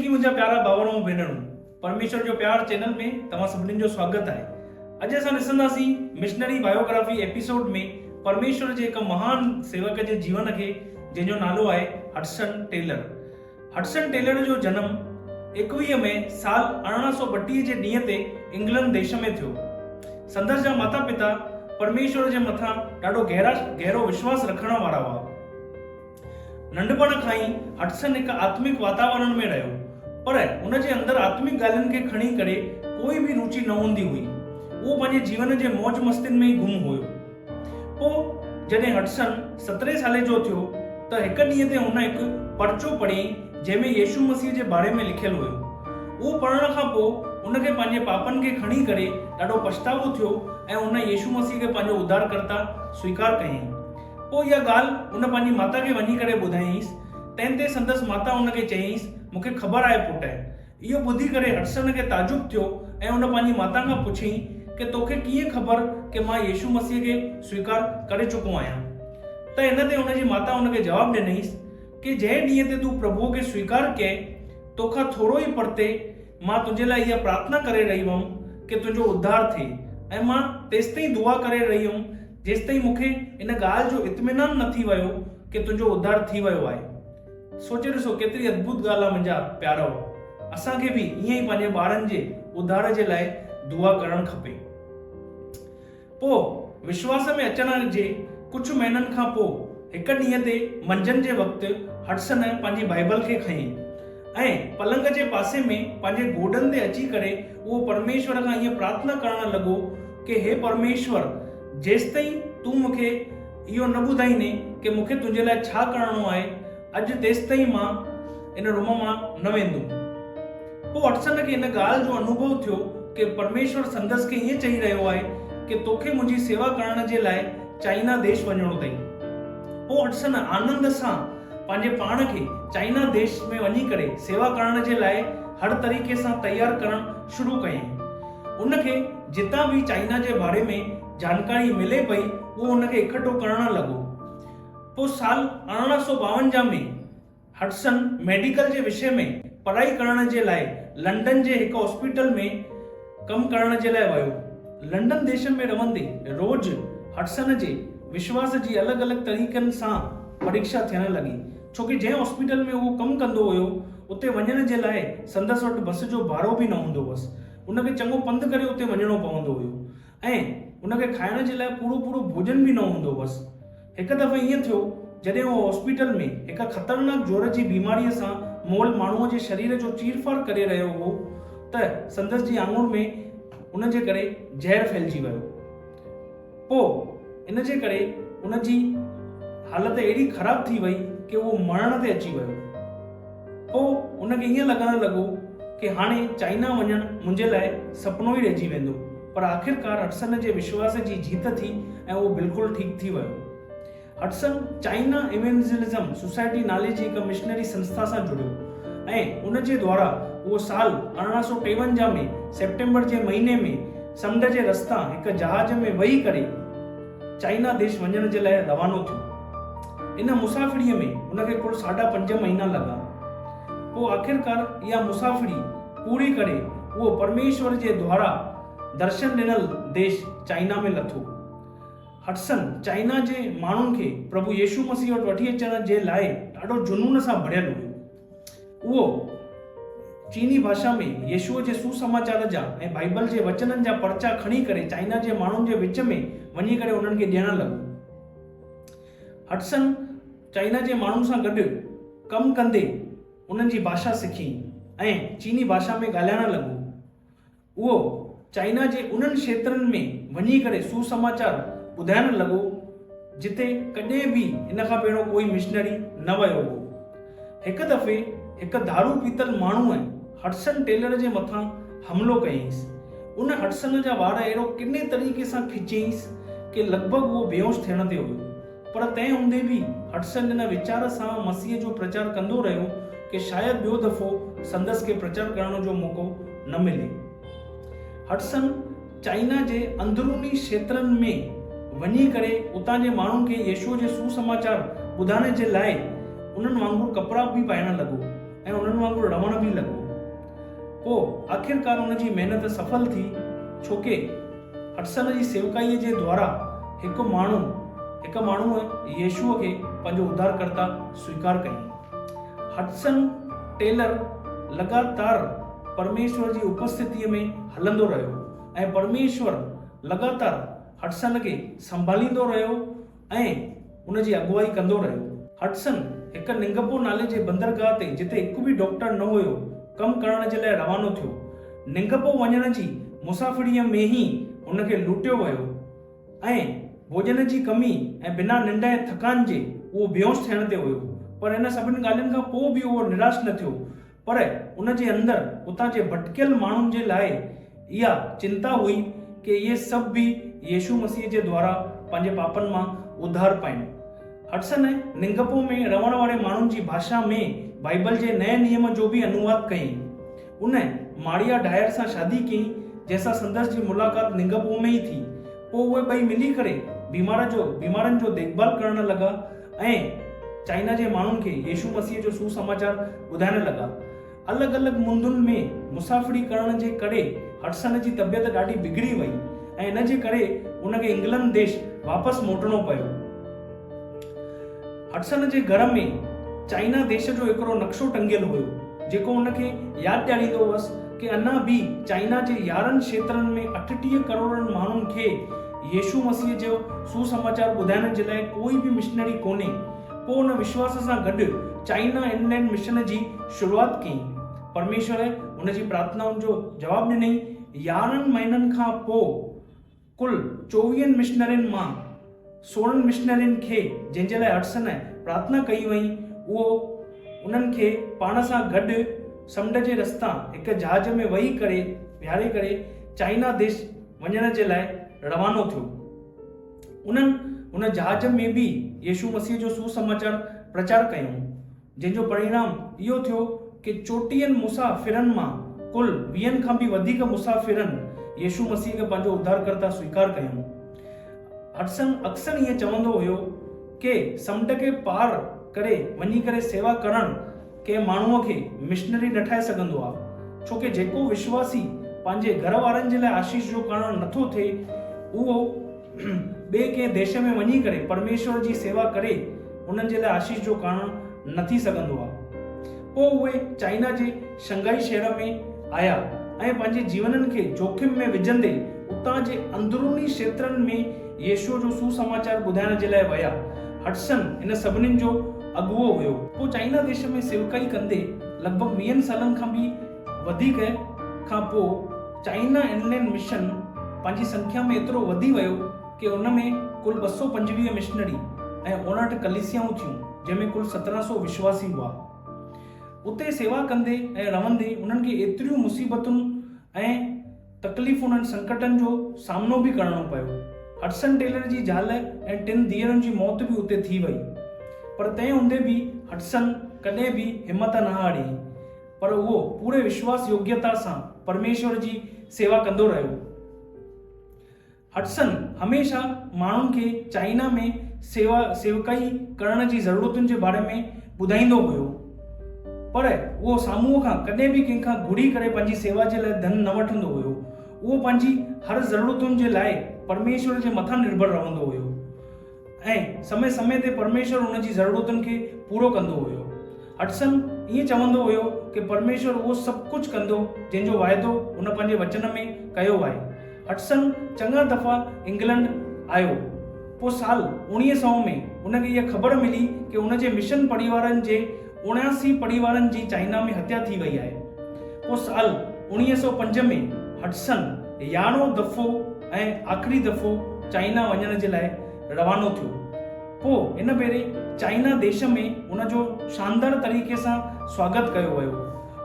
ٿي منهنجا پيارا ڀائر ۽ ڀينرون پرميشور جو پيار چينل ۾ توهان سڀنين جو سواگت آهي اڄ اسان ڏسنداسين مشنري بايوگرافي ايپيسوڊ ۾ پرميشور جي هڪ مهان سيوڪ جي جيون کي جنهن جو نالو آهي هڊسن ٽيلر هڊسن ٽيلر جو جنم 21 مئي سال 1832 جي ڏينهن تي انگلنڊ ديش ۾ ٿيو. سندس جا ماتا پتا پرميشور جي مٿان ڏاڍو گهرا گهرو وشواس رکڻ وارا هئا. ننڍپڻ کان ئي هڊسن هڪ آتمڪ واتاورڻ ۾ رهيو، پر هن جي اندر آتمڪ ڳالهين کي کڻي ڪري ڪوئي به روچي نه هوندي هئي. اهو پنهنجي جيون جي موج مستين ۾ ئي گم هيو. پوء جڏهن هڊسن سترهين سالي جو ٿيو ته هڪ ڏينهن تي هن هڪ پرچو پڙهيائين جنهن ۾ يسوع مسيح جي باري ۾ لکيل هيو. اهو پڙهڻ کان پوء هن کي پنهنجي پاپن کي کڻي ڪري ڏاڍو پڇتاوو ٿيو ۽ هن يسوع مسيح کي پنهنجو اڌارڪرتا سويڪار ڪيائين. پوء اها ڳالهه هن پنهنجي ماتا کي وڃي ڪري ٻڌايائينس، تنهن تي سندس ماتا هن کي چيائينس، مون کي خبر آهي پٽ! اهو ٻڌي ڪري هڊسن کي تعجب ٿيو ۽ هن پنهنجي ماتا کان پڇيائين ڪه توکي ڪيئن خبر ڪه مان يسوع مسيح کي سويڪار ڪري چڪو آهيان؟ ته ان تي هن جي ماتا هن کي جواب ڏنائينس ڪه جنهن ڏينهن تي تون پرڀوء کي سويڪار ڪئي توکان ٿورو ئي پرتي مان تنهنجي لاء اها پرارٿنا ڪري رهي هئم ڪه تنهنجو اڌار ٿئي ۽ مان تيستائين دعا ڪري رهي هئم جيستائين مون کي ان ڳالهه جو اطمينان نه ٿي ويو ڪه تنهنجو اڌار ٿي ويو آهي. سوچي ڏسو ڪيتري ادڀت ڳالهه آ منهنجا پيارؤ. اسان کي به ائين ئي پنهنجي ٻارن جي اڌار جي لاء دعا ڪرڻ کپي. پوء وشواس ۾ اچڻ جي ڪجهه مهينن کان پوء هڪ ڏينهن تي منجهند جي وقت هڊسن پنهنجي بائيبل کي کنئي ۽ پلنگ جي پاسي ۾ پنهنجي گوڏن تي اچي ڪري اهو پرميشور کان ائين پرارٿنا ڪرڻ لڳو ڪي هي پرميشور جيستائين تون مون کي اهو نه ٻڌائيندين ڪي مون کي تنهنجي لاء ڇا ڪرڻو آهي، اڄ تيستائين مان ان روم مان نه ويندم. پوء هڊسن کي ان ڳالهه جو انوڀو ٿيو ڪي پرميشور سندس کي ائين چئي رهيو آهي ڪي توکي منهنجي سيوا ڪرڻ جي لاء چائنا ديش وڃڻو اٿئي. پوء هڊسن آنند سان پنهنجي پاڻ کي چائنا ديش ۾ وڃي ڪري سيوا ڪرڻ جي لاء هر طريقي سان تيار ڪرڻ شروع ڪيائين. ان کي جتان به چائنا جي باري ۾ جانڪاري ملي پئي اهو ان کي اڪٺو ڪرڻ لڳو. پوء سال 1852 ۾ هڊسن ميڊيڪل جي وشي ۾ پڙهائي ڪرڻ جي لاء لنڊن جي هڪ هاسپيٽل ۾ ڪم ڪرڻ جي لاء ويو. لنڊن ديش ۾ رهندي روز هڊسن جي وشواس جي الڳ الڳ طريقن سان پريکشا ٿيڻ لڳي ڇو ڪي جنهن هاسپيٽل ۾ اهو ڪم ڪندو هيو اتي وڃڻ جي لاء سندس وٽ بس جو ڀاڙو به نه هوندو هوس. ان کي چڱو پنڌ ڪري اتي وڃڻو پوندو هيو ۽ ان کي کائڻ جي لاء پورو پورو ڀوڄن به نه هوندو هوس. هڪ دفعي ائين ٿيو جڏهن هو هاسپيٽل ۾ هڪ خطرناڪ جور جي بيماريء سان مئل ماڻهوء جي شرير جو چيرڦاڙ ڪري رهيو هو ته سندس جي آڱر ۾ ان جي ڪري زهر ڦهلجي ويو. پوء ان جي ڪري ان جي حالت اهڙي خراب ٿي وئي ڪي اهو مرڻ تي اچي ويو. پوء ان کي ائين لڳڻ لڳو ڪي هاڻي چائنا وڃڻ منهنجي لاء سپنو ئي رهجي ويندو. پر آخرڪار هڊسن جي وشواس جي جيت ٿي ۽ اهو بلڪل ٺيڪ ٿي ويو. هڊسن چائنا ايوينجلزم سوسائٽي نالي جي هڪ مشنري سنسٿا سان جڙيو ۽ ان جي دوارا اهو سال 1853 ۾ سيپٽمبر جي مهيني ۾ سمنڊ جي رستان هڪ جهاز ۾ ويهي ڪري چائنا ديش وڃڻ جي لاء روانو ٿيو. ان مسافريء ۾ هن کي ڪل ساڍا پنج مهينا لڳا. پوء آخرڪار اها مسافري پوري ڪري اهو پرميشور جي دوارا درشن ڏنل ديش چائنا ۾ لٿو. هڊسن چائنا جي ماڻهن کي پرڀو يسوع مسيح وٽ وٺي اچڻ جي لاء ڏاڍو جنون سان ڀريل هيو. اهو چيني ڀاشا ۾ يسوع جي سوسماچار جا ۽ بائيبل جي وچنن جا پرچا کڻي ڪري چائنا جي ماڻهن جي وچ ۾ وڃي ڪري انهن کي ڏيڻ لڳو. هڊسن چائنا جي ماڻهن سان گڏ ڪم ڪندي انهن جي ڀاشا سکي ۽ چيني ڀاشا ۾ ڳالهائڻ لڳو. اهو چائنا جي انهن کيترن ۾ وڃي ڪري سوسماچار ٻڌائڻ لڳو جتي ڪڏهن به ان کان پهريون ڪوئي مشنري نه ويو هو. هڪ دفعي هڪ دارو پيتل ماڻهوء هڊسن ٽيلر جي مٿان حملو ڪيائينس. ان هڊسن جا وار اهڙو ڪني طريقي سان کچيائينس ڪي لڳ ڀڳ اهو بيهوش ٿيڻ تي هيو. پر تنهن هوندي به هڊسن ان ويچار سان مسيح جو پرچار ڪندو رهيو ڪي شايد ٻيو دفعو سندس کي پرچار ڪرڻ جو موقعو نه ملي. هڊسن چائنا جي اندروني کيترن ۾ وڃي ڪري اتان جي ماڻهن کي يسوع جي سوسماچار ٻڌائڻ جي لاء انهن وانگر ڪپڙا به پائڻ لڳو. ۽ انهن وانگر رهڻ به لڳو. پوء آخرڪار ان جي محنت سڦل ٿي، ڇوڪه هڊسن جي سيوڪائيء جي دوارا هڪ ماڻهو هڪ ماڻهوء يسوع کي پنهنجو اڌارڪرتا سويڪار ڪيائين. هڊسن ٽيلر لڳاتار پرميشور جي اپسٿتيء ۾ هلندو رهيو ۽ پرميشور لڳاتار هڊسن کي سنڀاليندو رهيو ۽ ان جي اڳواڻي ڪندو رهيو. هڊسن هڪ ننگپو نالي جي بندرگاهه تي جتي هڪ به ڊاڪٽر نه هيو، ڪم ڪرڻ جي لاء روانو ٿيو. ننگپو وڃڻ جي مسافريء ۾ ئي هن کي لوٽيو ويو ۽ ڀوڄن جي ڪمي ۽ بنا ننڊ ۽ ٿڪان جي اهو بيهوش ٿيڻ تي هيو. پر ان سڀني ڳالهين کان پوء به اهو نراش نه ٿيو پر ان جي اندر اتان جي ڀٽڪيل ماڻهن جي لاء اها چنتا هئي ڪي اهي سڀ به يسوع مسيح جي دوارا پنهنجي پاپن مان اڌار پائين. هڊسن ننگپو ۾ رهڻ واري ماڻهن جي ڀاشا ۾ بائيبل جي نئين نيم جو به انواد ڪيائين. ان ماريا ڊائر سان شادي ڪيائين جنهن سان سندس جي ملاقات ننگپو ۾ ئي ٿي. پوء اهي ٻئي ملي ڪري بيمار جو بيمارن جو ديکڀال ڪرڻ لڳا ۽ چائنا جي ماڻهن کي يسوع مسيح جو سوسماچار ٻڌائڻ لڳا. الڳ الڳ مندن ۾ مسافري ڪرڻ جي ڪري هڊسن جي طبيعت ڏاڍي بگڙي وئي ۽ ان جي ڪري ان کي انگلنڊ ديش واپس موٽڻو پيو. هڊسن جي گهر ۾ چائنا ديش جو هڪڙو نقشو ٽنگيل هيو، جيڪو هن کي ياد ڏياريندو هوس ڪي اڃا به چائنا جي 11 کيترن ۾ 38 ڪروڙن ماڻهن کي يسوع مسيح جو سوسماچار ٻڌائڻ جي لاء ڪوئي به مشنري ڪونهي. پوء ان وشواس سان گڏ چائنا انلينڊ مشن جي شروعات ڪيائين. پرميشور هن جي پرارٿنائن جو جواب ڏنائين. 11 مهينن کان پوء ڪل چوويهن مشنرين مان 16 مشنرين کي جنهن جي لاء هڊسن پرارٿنا ڪئي هئي اهو انهن کي پاڻ سان گڏ سمنڊ جي رستان هڪ جهاز ۾ ويهي ڪري ويهاري ڪري چائنا ديش وڃڻ جي لاء روانو ٿيو. انهن ان جهاز ۾ به يسوع مسيح جو سوسماچار پرچار ڪيائون. جنهن جو پرڻام اهو ٿيو ڪي چوٽيهن مسافرن مان ڪل ويهن کان به وڌيڪ مسافرن يسوع مسيح کي پنهنجو اڌارڪرتا سويڪار ڪيائون. هڊسن اڪثر ائين چوندو هيو ڪي سمنڊ کي پار ڪري وڃي ڪري سيوا ڪرڻ ڪنهن ماڻهوء کي مشنري نه ٺاهي سگهندو آ ڇو ڪي جيڪو وشواسي پنهنجي گهر وارن جي لاء آشيش جو ڪارڻ نٿو ٿئي اهو ٻئي ڪنهن ديش ۾ وڃي ڪري پرميشور جي سيوا ڪري انهن جي لاء آشيش جو ڪارڻ نه ٿي سگهندو آهي. پوء اهي چائنا جي شنگهائي شهر ۾ آيا ۽ پنهنجي جيونن کي جوکم ۾ وجهندي اتان جي اندروني کيترن ۾ يسوع جو سوسماچار ٻڌائڻ جي لاء ويا. هڊسن هن سڀنين جو اڳوو هيو. پوء چائنا ديش ۾ سيوڪائي ڪندي لڳ ڀڳ ويهن سالن کان به وڌيڪ کان پوء چائنا انلينڊ مشن پنهنجي سنکيا ۾ ايترو وڌي ويو ڪي ان ۾ ڪل 225 مشنري ۽ 59 ڪليسيائون ٿيون جنهن ۾ ڪل 1700 وشواسي هئا. اتي سيوا ڪندي ۽ رهندي انهن کي ايتريون مصيبتن ۽ تڪليفن ۽ سنڪٽن جو سامنو به ڪرڻو پيو. هڊسن ٽيلر جي زال ۽ ٽن ڌيئرن جي موت به اتي ٿي وئي. پر تنهن هوندي به هڊسن ڪڏهن به همت نه هاري. پر اهو پوري وشواس يوگيتا سان پرميشور جي سيوا ڪندو رهيو. هڊسن هميشه ماڻهن کي چائنا ۾ سيوا سيوڪائي ڪرڻ جي ضرورتن جي باري ۾ ٻڌائيندو هيو. پر اهو سامهون کان ڪڏهن به ڪنهن کان گهري ڪري پنهنجي سيوا جي لاء ڌن نه وٺندو هيو. اهو پنهنجي هر ضرورتن جي لاء پرميشور جي مٿان نرڀر رهندو هيو. ۽ سمي سمي تي پرميشور هن جي ضرورتن کي پورو ڪندو هيو. هڊسن ائين چوندو هيو ڪي پرميشور اهو سڀ ڪجهه ڪندو جنهن جو واعدو هن پنهنجي وچن ۾ ڪيو آهي. هڊسن چڱا دفعا انگلنڊ آيو. پوء سال 1900 ۾ هن کي اها خبر ملي ڪي هن جي مشن پريوارن جي 79 پريوارن جي چائنا ۾ هتيا ٿي وئي آهي. پوء سال 1905 ۾ هڊسن يارهون دفعو ۽ آخري دفعو چائنا وڃڻ جي لاء روانو ٿيو. پوء هن ڀيري چائنا ديش ۾ هن جو شاندار طريقي سان سواگت ڪيو ويو.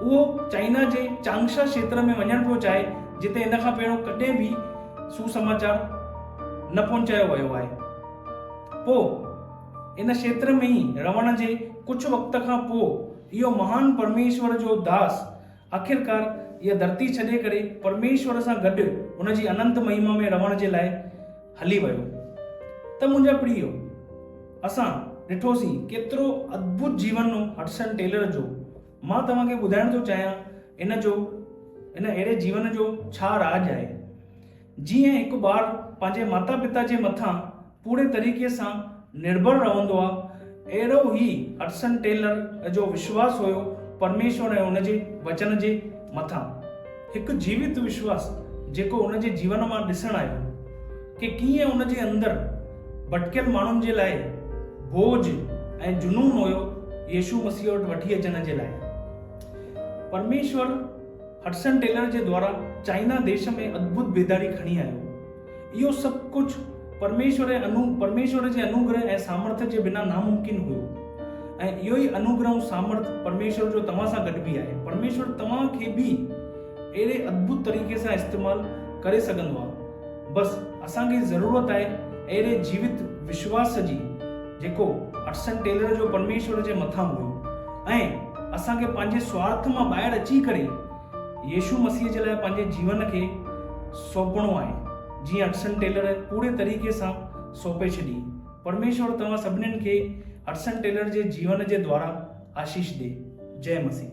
اهو چائنا جي چانگشا کيتر ۾ وڃڻ پيو چاهي جتي هن کان پهريون ڪڏهن به سوسماچار نه پهچايو ويو آهي. پوء ان کيتر ۾ ئي رهڻ جي ڪجهه وقت کان پوء اهو مهان پرميشور جو داس آخرڪار اها ڌرتي ڇڏي ڪري پرميشور سان گڏ ان جي اننت مهما ۾ رهڻ جي لاء هلي ويو. ته منهنجا پريو، اسان ڏٺوسين ڪيترو ادڀت جيون هو هڊسن ٽيلر جو. مان توهان کي ٻڌائڻ ٿو چاهيان ان جو ان اهڙي جيون جو ڇا راڄ آهي. جيئن هڪ ٻار پنهنجي ماتا پتا جي مٿان پوري طريقي سان نرڀر رهندو آ اهڙو ئي هڊسن ٽيلر جو وشواس هيو پرميشور ۽ ان جي وچن جي مٿان. هڪ جيوت وشواس جيڪو ان جي جيون مان ڏسڻ آيو ڪي ڪيئن ان جي اندر ڀٽڪيل ماڻهن جي لاء بوجھ ۽ جنون هيو يسوع مسيح وٽ وٺي اچڻ جي لاء. پرميشور هڊسن ٽيلر جي دوارا چائنا ديش ۾ ادڀت بيداري کڻي آيو. اهو سڀ ڪجھ پرميشور ۽ انو پرميشور جي انوگره ۽ سامرٿ جي بنا ناممڪن هيو. ۽ اهو ئي انوگره ۽ سامرٿ پرميشور جو توهان سان گڏ به آهي. پرميشور توهان کي به اهڙي ادڀت طريقي سان استعمال ڪري سگهندو آهي. بس اسان کي ضرورت آهي اهڙي جيوت وشواس جي جيڪو هڊسن ٽيلر جو پرميشور جي مٿان هيو ۽ اسان کي پنهنجي سوارٿ مان ٻاهر اچي ڪري يسوع مسيح جي لاء پنهنجي جيون کي سونپڻو آهي جيئن هڊسن ٽيلر پوري طريقي سان سونپي ڇڏي. پرميشور توهان سڀنين کي هڊسن ٽيلر جي جيون جي دوارا آشيش ڏي. جئه مسيح.